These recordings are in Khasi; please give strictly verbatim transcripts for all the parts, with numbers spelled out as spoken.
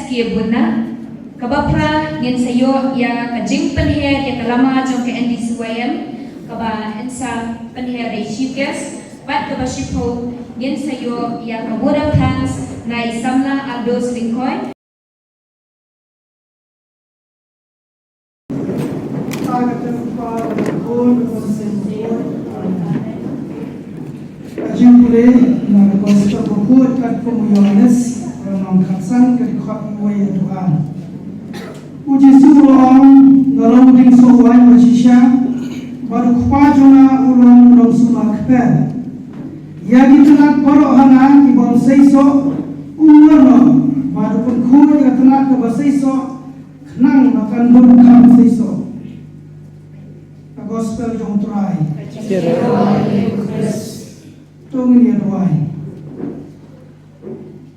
Ki bun na. Kaba phra ngin sa ïoh ïa ka jingpynher ïa ka lama jong ka N D C Y M, kaba yn sa pynher da i chief guest, bad kaba shiphew ngin sa ïoh ïa ka vote of thanks na i samla Aldos Lyngkhoi. Ka jingpule na ka Gospel bakhuid katkum u Ïoannis, lynnong khatsan, ka dkhot wei haduh ar. U Jisu u ong, nga long u dieng soh waiñ bashisha, bad u Kpa jong nga u long u nongsumar kper. Ïa ki tnat baroh ha nga kiba ym seisoh, u ïoh noh, bad u pynkhuid ïa ka tnat kaba seisoh, khnang ba kan bun kham seisoh. Ka Gospel jong u Trai. To ngin ïa duwai.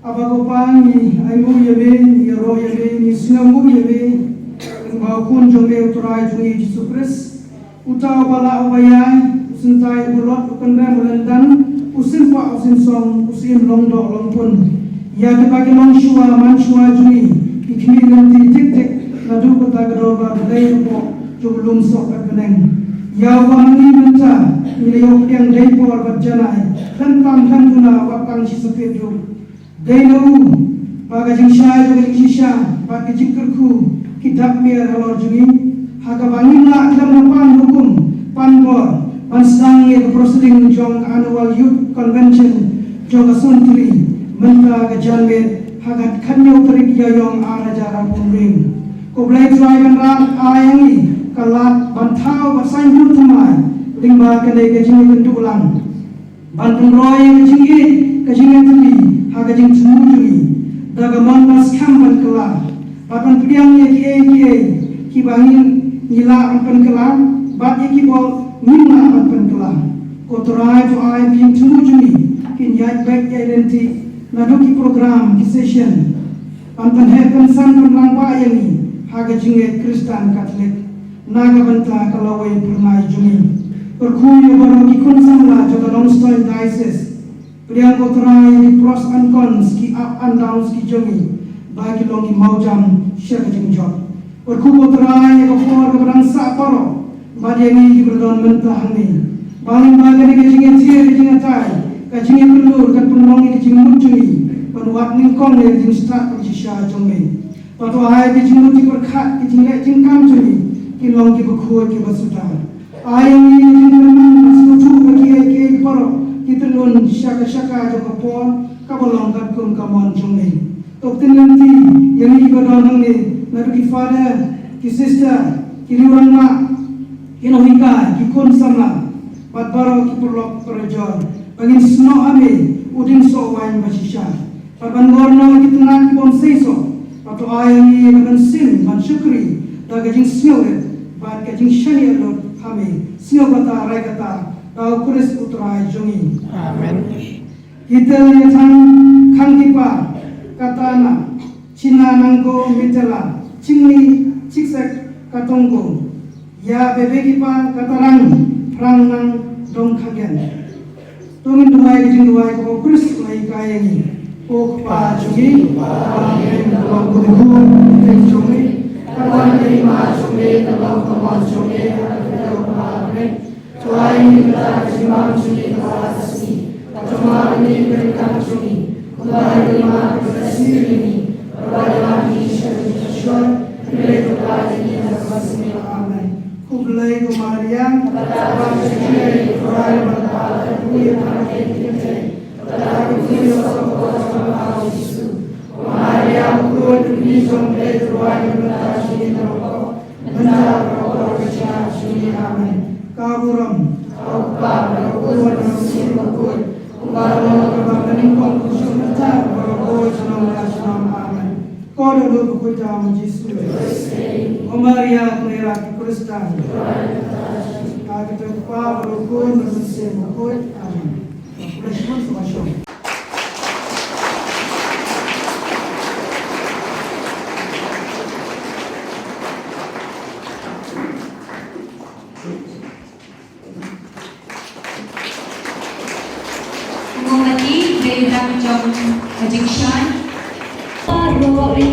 Aba ko Pa, ngi ainguh ïa me, ngi ïaroh ïa me, ngi sngewnguh ïa me, lyngba u Khun jong me u Trai jong ngi Jisu Khrist. Uta uba lah uba ïai, u syntai u lot, u kynrem u lyndan, u synpah u synsong, u syiem longdoh longpun. Ïa kiba ki longshuwa manshuwa jong ngi, ki khmih lynti tik tik, naduh kata ka dorbar ba dei hapoh jong u lum soh bad bneng. Ïa uba ma ngi mynta ngi la ïoh pdiang dei por bad janai, khlem tam khlem duna, wat tang shi saphriang duh. Dei na u ba ka jingshai jong ka jingshisha bad ka jingkyrkhu ki dap miar halor jong ngi, ha kaba ngim lah khlem da pan hukum, pan bor, ban sdang ïa ka proceeding jong ka Annual Youth Convention jong ka Sumswati mynta ka janmiet ha ka khathynñiew tarik Ïaïong ar hajar arphew hynriew. Ko Blei Trai Kynrad, ai ha ngi ka lad ban thaw bad saiñbud thymmai lyngba kane ka jingïakynduh lang. Ban pynroi ïa ka jingïeit, ka jingïatylli ha ka jingthmu jong ngi, da ka mon ba skhem ban kylla, bad ban pdiang ïa kiei kiei kiba ngin, ngi lah ban pynkylla, bad ïa kiba ngim lah ban pynkylla. Ko Trai, to ai ba ka jingthmu jong ngi kin ïaid beit ïaid lynti, naduh ki program, ki session, ban pynheh pynsan pynrangbah ïa ngi ha ka jingngeit Khristan Katholik na ka bynta ka lawei phyrnai jong ngi. Kyrkhu ïa baroh ki khun samla jong ka Nongstoiñ Diocese. Pdiang ko Trai ïa ki pros and cons, ki up and downs ki jong ngi, ba ki long ki mawjam sha ka jingjop. Kyrkhu ko Trai ïa ka por kaba dang sah baroh, bad ïa ngi kiba la don mynta hangne. Ba ngin, ba kane ka jingïathir, ka jingïatai, ka jingïakynlur, kan pynlong ïa ka jingmut jong ngi ban wad nyngkong ïa ka jingstad kaba shisha jong me. Bad to ai ka jingmut jingpyrkhat, ka jingleh jingkam jong ngi kin long kiba khuid kiba suda. Ai ïa ngi ka jingkyrmen ban sngewthuh ïa kiei kiei baroh ki tyllun sha ka shaka jong ka por, kaba long katkum ka mon jong me. To ktien lynti ïa ngi kiba don hangne, naduh ki father, ki sister, ki rangbah, ki nonghikai, ki khun samla, bad baroh ki paralok parajor, ba ngin snoh ha me, u dieng soh waiñ bashisha, bad ban ngor noh ïa ki tnat kiba ym seisoh. Bad to ai ïa ngi ïa ka mynsiem ban shakri da ka jingsngewrit bad ka jingshaniah lut ha me, sngewbha rai kata da u Khrist u Trai jong ngi. Amen. Ki tel ïa thang khang ki pa, kata na, china nang ko mitela, chingni chiksek katong ko, ïa bebe ki pa, kata rang, rang nang dong khagen. To ngin duwai ka jingduwai kaba u Khrist u la hikai ïa ngi. Ko Kpa jong ngi, ba ha bneng, ka long ka dur jong me, ka long ka hima jong me, ka long ka mon jong me, ha ka kyrteng jong u Kpa ha bneng. To ai ïa ngi mynta ka jingbam jong ngi kaba ar ka sngi. Bad to map ïa ngi ki pyrkhat jong ngi, kumba ngi map ïa ki ba sniew ïa ngi. Bad wat ïa ngi ïa ngi sha ka jingshyrkhei, hynrei to pynlait ïa ngi na kaba sniew. Amen. Khublei ko Maria, kaba bha ïa ngi, Trai u don bad phi, kaba bha ïa ngi. Mynta ka por ka jong ka jingim, mynta ka por ka jong ka jingim. Amen. Ka burom. Ka Kpa, ka Khun, ka Mynsiem Bakhuid, kumba long, kumba nyngkong, kumjuh mynta, bad ha ka por jong ka jingim. Amen. Ko da lut bakhuid da ma Jisu. O Maria, kynrad ki Khristan. Ha ka kyrteng u Kpa, bad u Khun, bad u Mynsiem Bakhuid. Amen. Mombati, dei tang jong ka jingshai. Baroh ri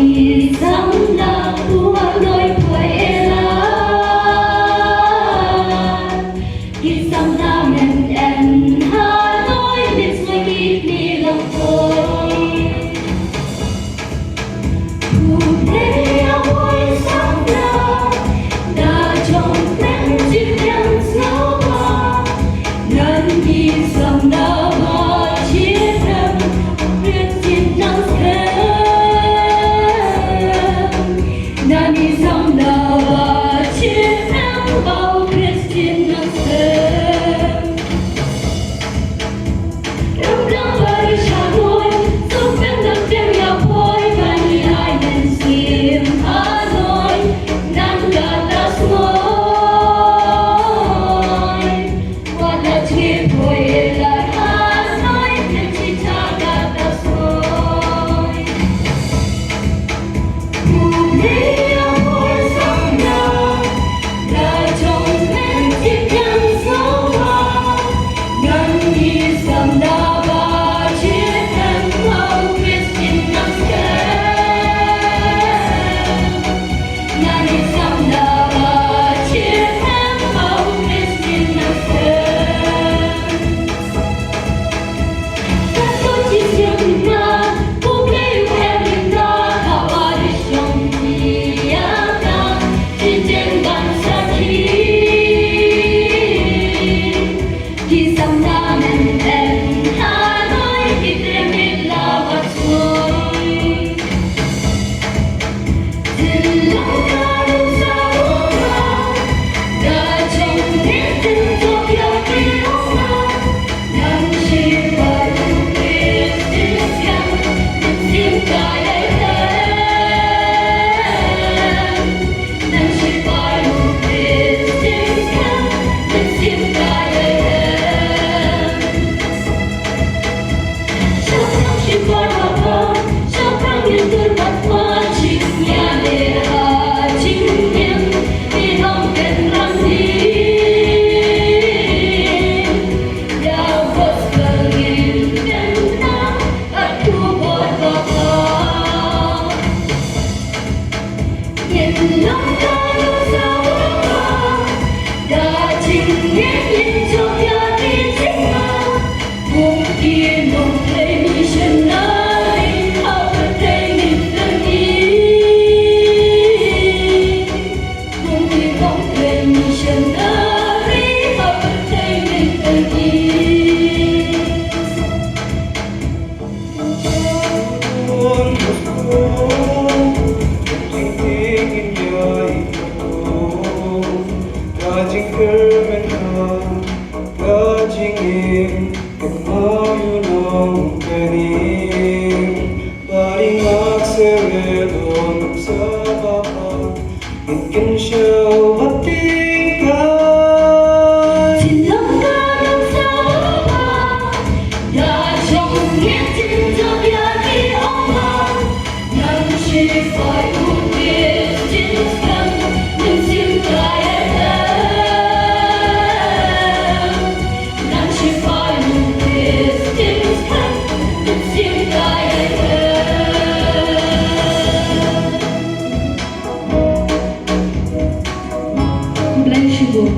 Khublei shibun.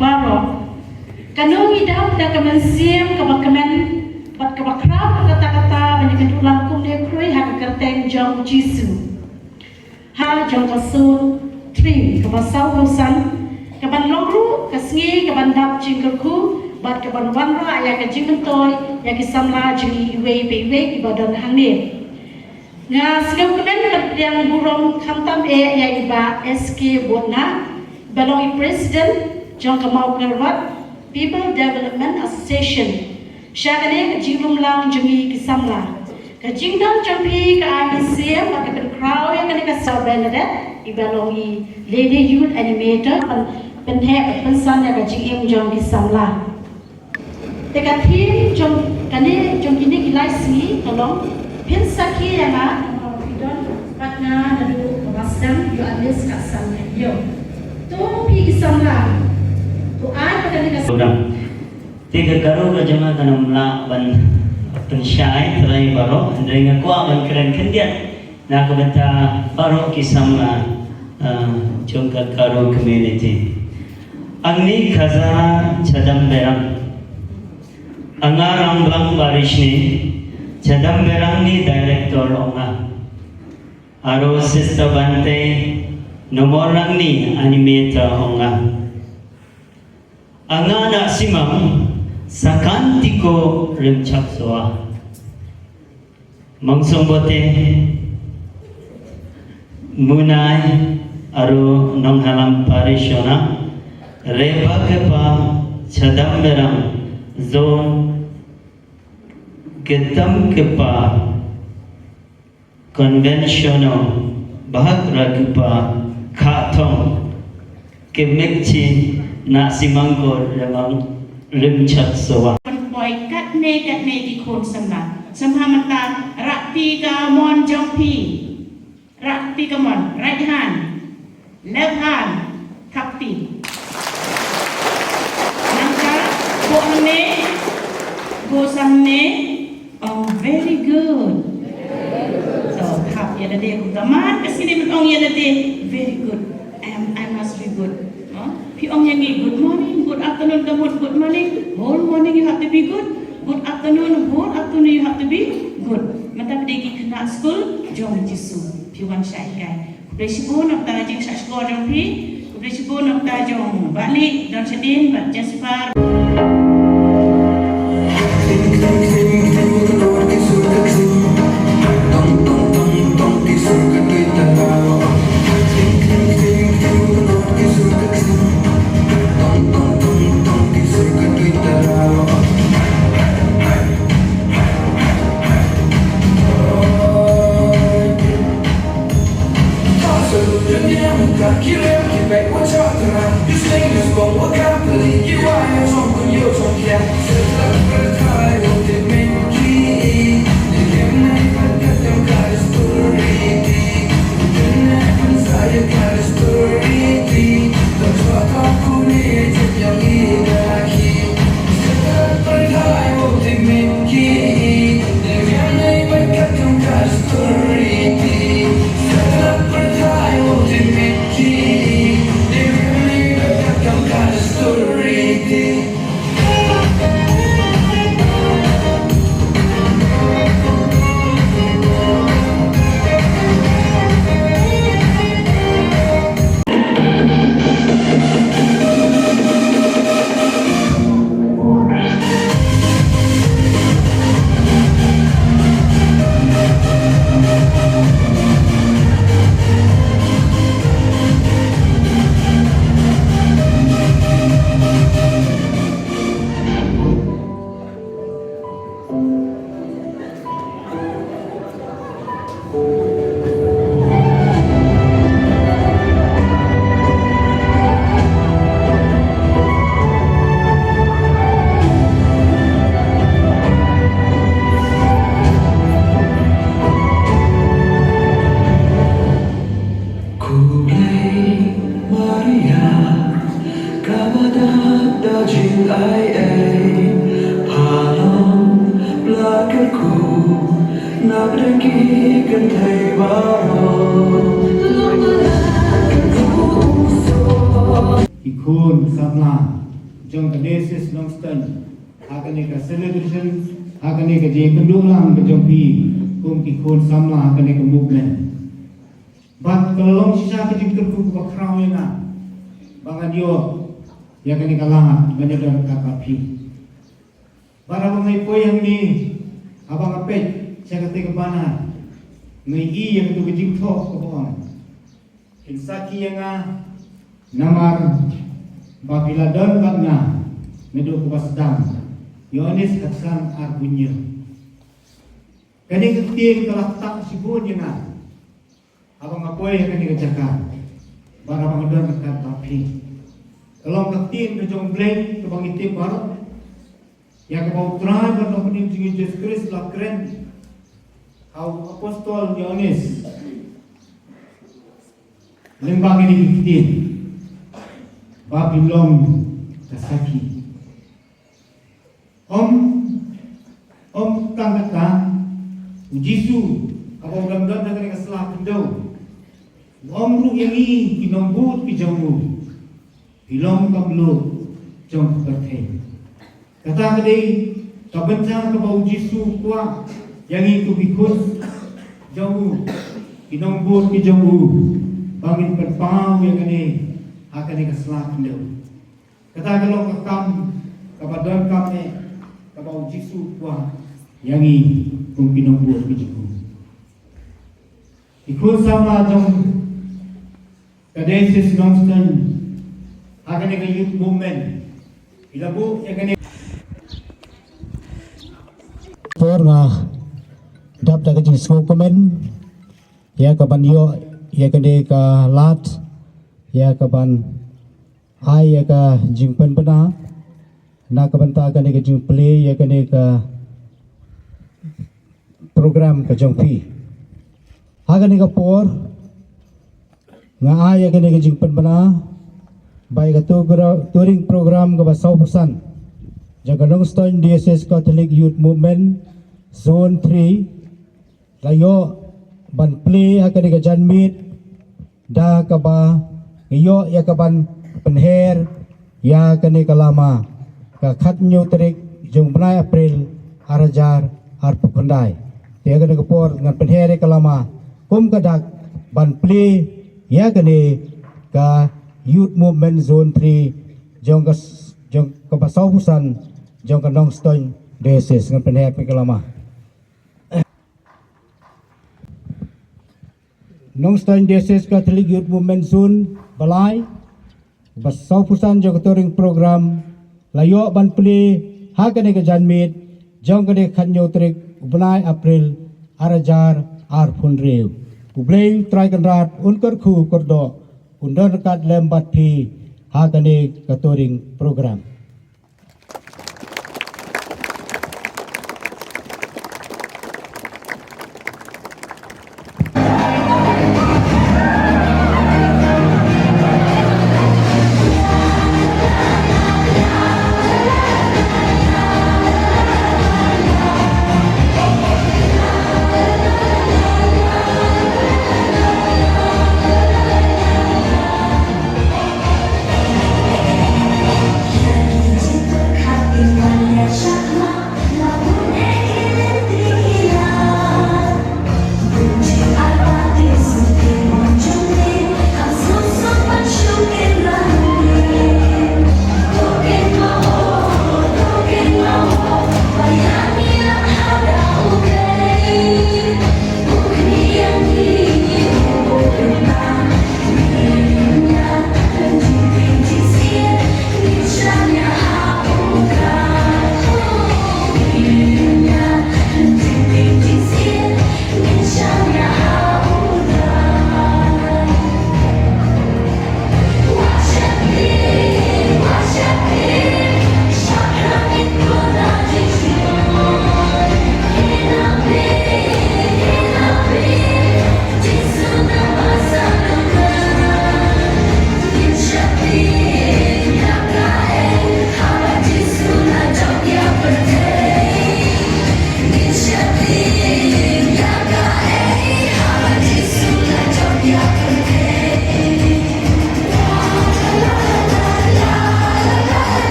Baroh. Kano ngi dap da ka mynsiem kaba kmen bad kaba khraw katta katta ban ïakynduh lang kumne khrui ha ka kyrteng jong u Jisu. Ha jong ka sur three kaba saw phew san, kaban long ruh ka sngi kaban dap jingkyrkhu bad kaban wanrah ïa ka jingmyntoi ïa ki samla jong ngi iwei pa iwei iba don hangne. Nga sngewkmen ban pdiang burom khamtam eh ïa i Bah S K Botna, ba long i President jong ka Mawkyrwat People Development Association, sha kane ka jinglumlang jong ngi ki samla. Ka jingdon jong phi ka ai mynsiem bad ka pynkhraw ïa kane ka Sir Bernadette, iba long i Lady Youth Animator, ban pynheh ban pynsan ïa ka jingim jong ki samla. Te ka theme jong kane, jong kine ki lai sngi ka long, phin sakhi ïa nga, phi don bad nga naduh kaba sdang, ïoh ales ka san ïoh. To phi ki samla, to ai ba kane ka program. Te ka Garo ka jong nga kan ym lah ban pynshai trai baroh, hynrei nga kwah ban kren khyndiat na ka bynta baroh ki samla, ah, jong ka Garo community. Angni Khazana Chadamberang. Anga Rangblang Parish ni Chadamberang ni director ong nga. Aro Sister Bante Nomorang ni animator ong nga. Anga Nasimang Sakantiko Rimchaksoa. Mangsongbote, Munai, aro Nonghalam Parish ona, Rebakpa Chadamberang, Zone, Getamkpa, Conventional, Bahak Rakpa, Khatong, Kemikchi, Nasimangkor, Remang, Rimchaksoa. Poi katne katne ki khun samla. Sngewbha mynta, rah kti ka mon jong phi. Rah kti ka mon, right hand, left hand, thap kti. Nangta, buh hangne, buh sa hangne. Oh, very good. To, thap ïa lade, kumta man ka sngi ban ong ïa lade. Very good. I am, I must be good. Oh, phi ong ïa ngi, good morning, good afternoon, ka mut good morning. Whole morning you have to be good. Good afternoon, whole afternoon you have to be good. Mynta phi dei ki khynnah skul jong u Jisu. Phi wan shah hikai. Khublei shibun na ka bynta ka jingshah shkor jong phi. Khublei shibun na ka bynta jong Bah Lik, Don Shadin bad Jasper. Ai ei, halor la kyrkhu na bynta ki kynthei baroh. Ki khun samla jong ka Diocese Nongstoiñ, ha kane ka celebration, ha kane ka jingïakynduh lang ka jong phi kum ki khun samla ha kane ka movement. Bad ka la long shisha ka jingkyrkhu kaba khraw ïa nga ba ngan ïoh ïa kane ka lad ban ïadon ryngkat bad phi. Bad haba nga poi hangne, haba nga peit sha kata ka banner, nga ïohi ïa kata ka jingthoh kaba ong, phin sakhi ïa nga namar ba phi la don bad nga naduh kaba sdang. Ïoannis khatsan, arphew hynñiew. Kane ka ktien ka la ktah shibun ïa nga haba nga poi ha kane ka jaka bad haba nga don ryngkat bad phi. Ka long ka ktien ka jong U Blei kaba ngi tip baroh, ïa kaba U Trai bad U Nongpynim jong ngi Jisu Khrist u la kren ha u apostol Ïoannis lyngba kine ki ktien ba phin long ka sakhi. Ym, ym tang kata, U Jisu haba u dang don ha kane ka sla khyndew, u ong ruh ïa ngi ki nongbud ki jong u, phi long ka mluh jong ka pyrthei. Kata ka dei ka bynta kaba U Jisu u kwah ïa ngi kum ki khun jong u, ki nongbud ki jong u, ba ngin pynpaw ïa kane ha kane ka sla khyndew. Kata ka long ka kam kaba donkam eh kaba U Jisu u kwah ïa ngi kum ki nongbud ki jong u. Ki khun samla jong ka Diocese Nongstoiñ ha kane ka youth movement, ki la buh ïa kane. Por nga dap da ka jingsngewkmen ïa ka ban ïoh ïa kane ka lad, ïa ka ban ai ïa ka jingpynbna na ka bynta kane ka jingplie ïa kane ka program ka jong phi. Ha kane ka por nga ai ïa kane ka jingpynbna ba ïa ka tu-, touring program kaba sawphew san jong ka Nongstoiñ Diocese Catholic Youth Movement Zone three la ïoh ban plie ha kane ka janmiet da kaba ngi ïoh ïa ka ban pynher ïa kane ka lama ka khathynñiew tarik jong u bnai April ar hajar arphew khyndai. Te ïa kane ka por ngan pynher ïa ka lama kum ka dak ban plie ïa kane ka Youth Movement Zone three jong ka s-, jong kaba sawphew san jong ka Nongstoiñ Diocese. Ngan pynher ïa ka lama. Nongstoiñ Diocese Catholic Youth Movement Zone ba lai, ba sawphew san jong ka touring program la ïoh ban plie ha kane ka janmiet jong kane ka khathynñiew tarik u bnai April ar hajar arphew hynriew. U Blei U Trai Kynrad un kyrkhu kyrdoh, un don ryngkat lem bad phi ha kane ka touring program.